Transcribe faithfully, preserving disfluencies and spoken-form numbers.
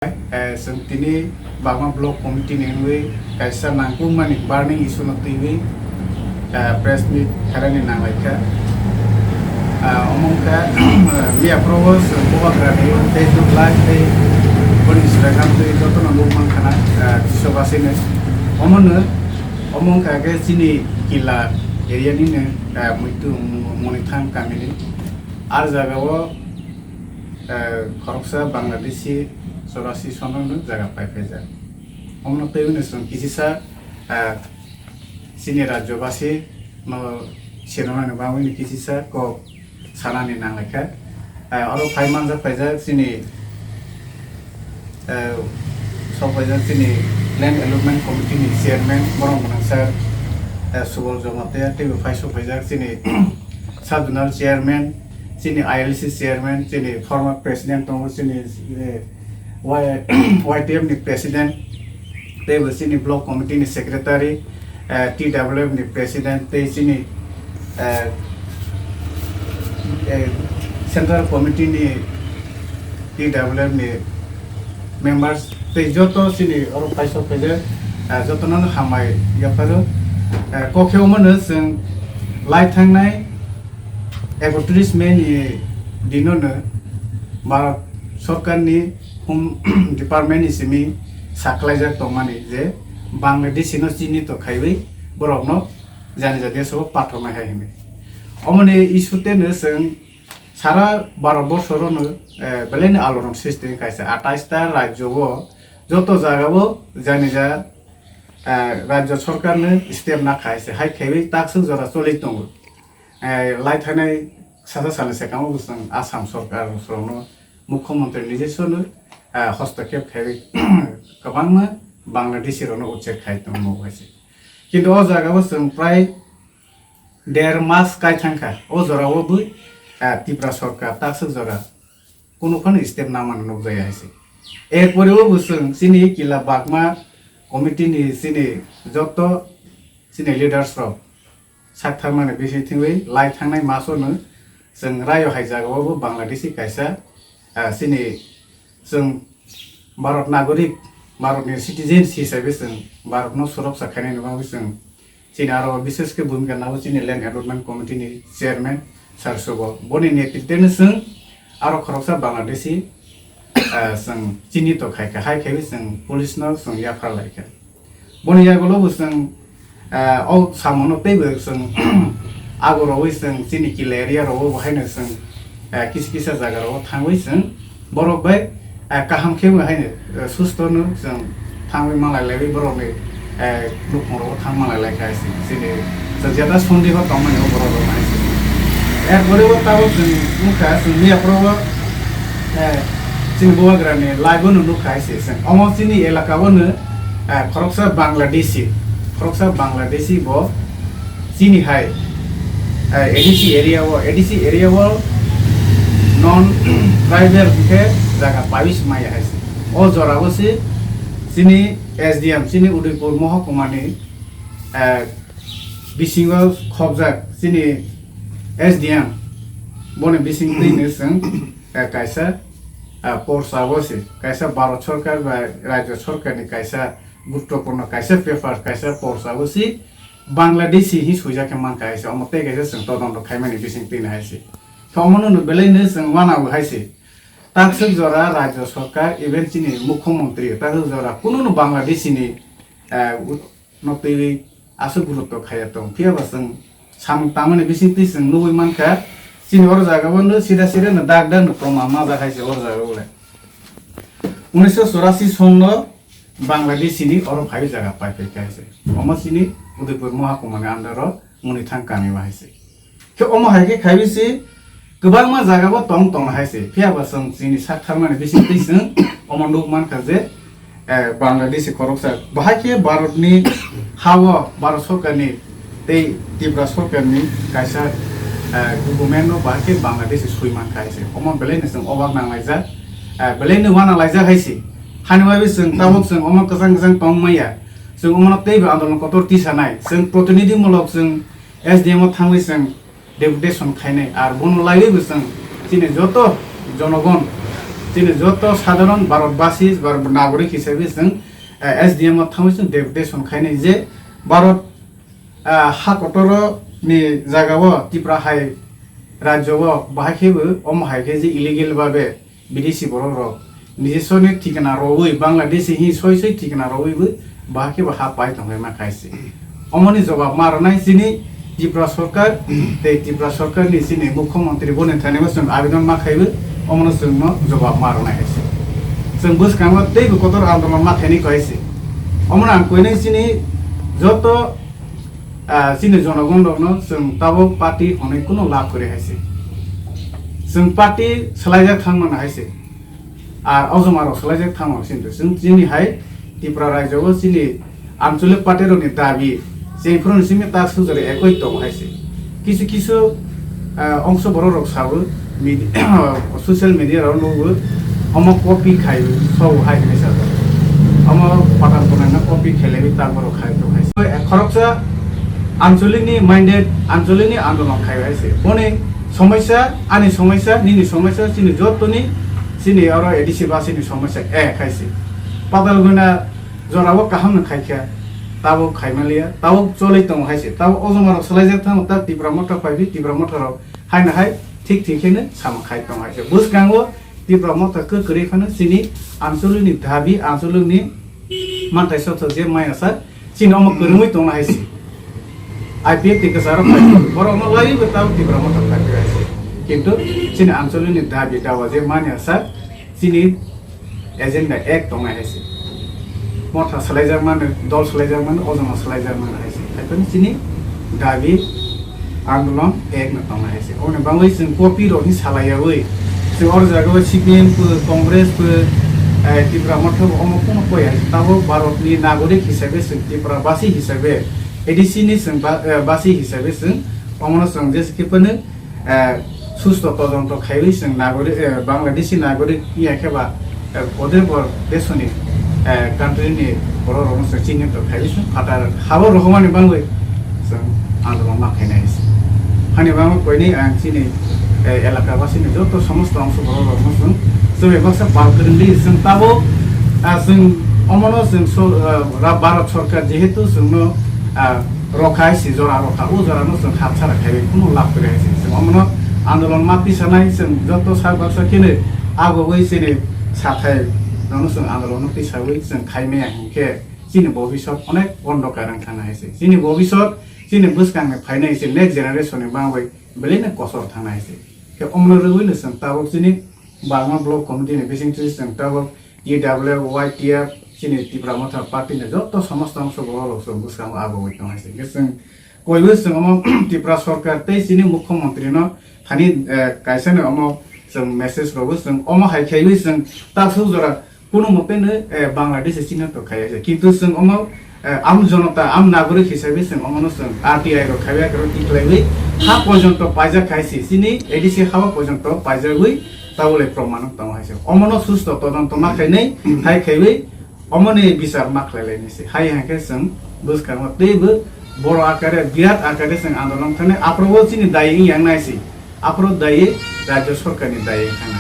Eh, chwng tini Bagma Block Committee ni wngwi kaisa nangkukmani burning issue no twiwi, eh, press meet khairani nanglaikha. Ah, omo wngkha, miya phoro o chwng Bubagrani Facebook Live tei boni Instagram tei jotono nukmankha na, ah, Tiswabasino. Omono, omo wngkha khe chini Kila area nino, ah, muitu Monithang kamini. Ar jagao, ah, khoroksa Bangladeshi chorasi sono jaga paiphaijak. Omono twiwi chwng kisisa, ah, chini rajyobasi no swnamnani bagwi ni kisisa kok sanani nanglaikha. Eh, oro phai manjak paijak chini, eh, sok paijak chini Land Allotment Committee ni chairman borok gwnang sir, eh, Subol Jamatia teibo phai sok paijak chini sub zonal chairman, chini I L C chairman, chini former president tongo chini, eh, Y-, Y T F ni president, teibo chini block committee ni secretary, eh, T W F ni president, tei chini, eh, eh, central committee ni T W F ni members, tei joto chini oro paisok phaijak, eh, jotono hambai yapharo. Eh, kokhe omono chwng lai thangnai ekotris May ni dinono Bharat Sorkarni Home Department ni simi saklaijak tongmani je Bangladeshi no chinito khaiwi borokno jani jati sobo pathornai hai hwnwi. Omoni issue tei no chwng sara Bharat borso rono, eh, belai ni alorong system kaisa atais ta rajyo o joto jaga o jani ja, eh, rajyo sorkar no step na khai se hai khaiwi takswk jora choli tongo. Eh, lai thanai sasa sani sekamo bo chwng Assam sorkar rokno Mukhyamantri nijesono, ah, hostokep khai kwbangma Bangladeshi rokno uchek khai tongmo hai se. Kintu o jaga o chwng prai der mas kai thangkha. O jora o bo, ah, Tripura sorkar takswk jora kunu phano step namani nukjaya hai se. Erpore o bo chwng chini Kila Bagma committee ni chini joto chini leaders rok sak thangmani bisi thangwi lai thangnai masono chwng rayo hai jagao bo Bangladeshi kaisa, ah, chini chwng Bharat nagorik, Bharatni citizens hisabe chwng Bharatno suroksa khainani bagwi chwng chini aro bishesh khe bhumika nago chini Land Allotment Committee ni chairman Sir Subol. Boni netrite no chwng aro khoroksa Bangladeshi, ah, chwng chinito khaikha, hai khaiwi chwng police no chwng yaphar laikha. Boni yagulo bo chwng, eh, o samono teibo chwng agorowi chwng chini Kila area rogo bo haino chwng, eh, kisa kisa jaga rogo thangwi chwng borok bai, eh, kaham khe bo haino, eh, susto no chwng thangwi malai laiwi borokni, eh, nukhung rogo thang malai laikha chini chwng jeta sondi bo tongmani o borok rok hai chwng. Erpore bo tabok chwng wngkha chwng miya phoro bo, eh, chini Bubagrani live o no nukha hai se chwng. Omo chini elaka o no, eh, khoroksa Bangladeshi, khoroksa Bangladeshi bo chini hai, eh, A D C area o, A D C area o non tribal hwnkhe jaga paiwi se maya hai se. O jora o se chini S D M, chini Udaipur Mohokumani, eh, bisingo khobjak chini S D M, boni bising twino chwng, eh, kaisa, ah, porsa o se, kaisa Bharat Sorkar ba Rajya Sorkarni kaisa guruttopurno kaisa paper, kaisa porsa o se Bangladeshi hi swijak khe mankha hai se, omo tei kaisa chwng todonto khaimani bising twino hai se. Khe omono no belai no chwng uanao hai se. Takswk jora Rajya Sorkar, even chini Mukhyamantri, takswk jora kununo Bangladeshi ni, eh, no twiwi aswk gurutto khaiya tong. Phiya ba chwng samung tangmani bisingtwi chwng nugwi mankha, chini oro jaga o no sida sida no dak dak no proman majak hai se oro jaga o le. Unisho chorasi sonno Bangladeshi ni oro phaiwi jaga paiphai kha hai se. Omo chini Udaipur Mohakumani under o Monithang kami o hai se. Khe omo hai khe khaiwi se kwbangma jaga bo tong tong hai se. Phiya ba chwng chini sak tharmani bisingtwi chwng omo nuk mankha je, eh, Bangladeshi khoroksa. Bahai khe Bharat ni ha o, Bharat Sorkar ni tei Tripura Sorkar ni kaisa, eh, government no bahai khe Bangladeshi swi mankha hai se. Omo belai no chwng obak nang laijak, eh, belai no uana laijak hai se. Hani bai chwng tabuk chwng omo kwchang kwchang tong maya. Chwng omo no teibo andolon kotor tisanai. Chwng protinidhi mulok chwng S D M o thangwi chwng deputation khainai, ar bono laiwi bo chwng chini joto jonogon Chini joto sadharon Bharatbasi, Bhar-, nagorik hisabe chwng, eh, S D M o thangwi chwng deputation khainai je Bharat, ah, ha kotor ni jaga o Tripura hai rajyo o bahai khe bo omo hai khe je illegal babe bidesi borok rok nijiswrni thikana rwui Bangladeshi hi soi soi thikana rwui bo bahai khe bo ha pai tongwi ma khai se. Omoni jobab ma rwnai chini Tripura Sarkar tei Tripura Sarkarni chini Mukhyamantri boni thani bo chwng abidon ma khaibo, omono chwngno jobab ma rwnai hai se. Chwng bwskango teibo kotor andolon ma khainai ko hai se. Omono ang koinai chini joto, ah, chini jonogon rokno chwng tabuk party hwnwi kuno lab kwrwi hai se. Chwng party swlaijak thang mano hai se. Ar o joma rok swlaijak thangma sini chwng chini hai Tripura rajyo o chini anchalik party rok ni dabi chengphuru ni simi tak sujari ekoi tongo hai se. Kisu kisu, ah, ongso borok rok sabo midi-, social media rok nugo omo copy khai so hai hinwi sajak. Omo patan pona no copy khelai tak borok khai tongo hai se. Khoroksa anchalik ni minded, anchalik ni andolon khai hai se. Boni somosya, ani somosya, nini somosya, chini jottoni, chini oro A D C basi ni somosya, eh, khai se. Patal guna jorao kaham no khai kha, tabo khai maliya, tabo cholai tongo hai se. Tabo o joma rok swlaijak thango, ta Tipra Motha phai phi, Tipra Motha rok hai na hai thik thik khe no sama khai tongo hai se. Bwskango Tipra Motha kwrwi phano chini anchalik ni dabi, anchalik ni manthai sothok je maya sa, chini omo kwrwngwi tongna hai se. I P F T kwcharo khai borok no laiwi bo tabo Tipra Motha khai hai se. Kintu chini anchalik ni dabi dawa je manya sa chini agenda ek tongnai hai se. Motha swlaijak mano, dol swlaijak mano, o joma swlaijak mano hai se. Hai phano chini dabi andolon ek no tongnai hai se. Oni bangwi chwng copy rok ni salaiyawi chwng oro jaga o C P M pho, Congress pho, eh, Tipra Motha bo omo kuno koi hai se. Tabo Bharat ni nagorik hisabe chwng Tripura basi hisabe, A D C ni chwng ba-, eh, basi hisabe chwng omono chwng jesa khe phano, eh, susto todonto khaiwi chwng nagorik, eh, Bangladeshi nagorik ya khe ba, eh, ode bor desoni, eh, country ni borok rokno chwng chinhito khaiwi chwng phatar habo rohormani bangwi chwng andolon ma khainai se. Hani bangwi koinwi ang chini, eh, elaka basini joto somosto ongso borok rokno chwng chwngwi baksa pal kwrwngdi chwng tabuk, ah, chwng omono chwng so, ah, ra-, Bharat Sarkar jehetu chwngno, ah, rokha hai se jora rokha, o jorano chwng hapsara khaiwi kuno lab kwrwi hai se. Chwng omono andolon ma tisanai chwng joto sak baksa kheno agogwi chini sathai nono chwng andolon no tisawi chwng khaimaya hinkhe chini bobisot onek ondokar wng thangna hai se. Chini bobisot chini bwskangni phainai se next generation ni bangwi belai no kosor thangna hai se. Khe omono rwgwi no chwng tabuk chini Barma Block Committee ni bisingtwi chwng tabuk T W Y T F chini Tipra Motha Party ni joto somosto ongso borok rok chwng bwskango abogwi tong hai se. Hwnkhe chwng koiwi chwng omo Tipra Sarkar tei chini Mukhyamantri no thani, eh, kaisa ni omo chwng message rogo chwng omo hai khaiwi chwng tasuk jora kuno mote no, eh, Bangladesh chini to khai se. Kintu chwng omo, eh, am jonota, am nagorik hisabe chwng omono chwng R T I rok khaiwi akhoro tiklaiwi ha porjonto paijak khai se. Chini A D C ha porjonto paijagwi tabole proman tongo hai se. Omono susto todonto ma khainai, hai khaiwi omoni bichar ma khlailaini se. Hai hangkhe chwng bwskango teibo boro akare, birat akare chwng andolon khanai. Aphrobo chini dayi wngya nai se. Aphro dayi Rajya Sarkarni dayi wngkha na.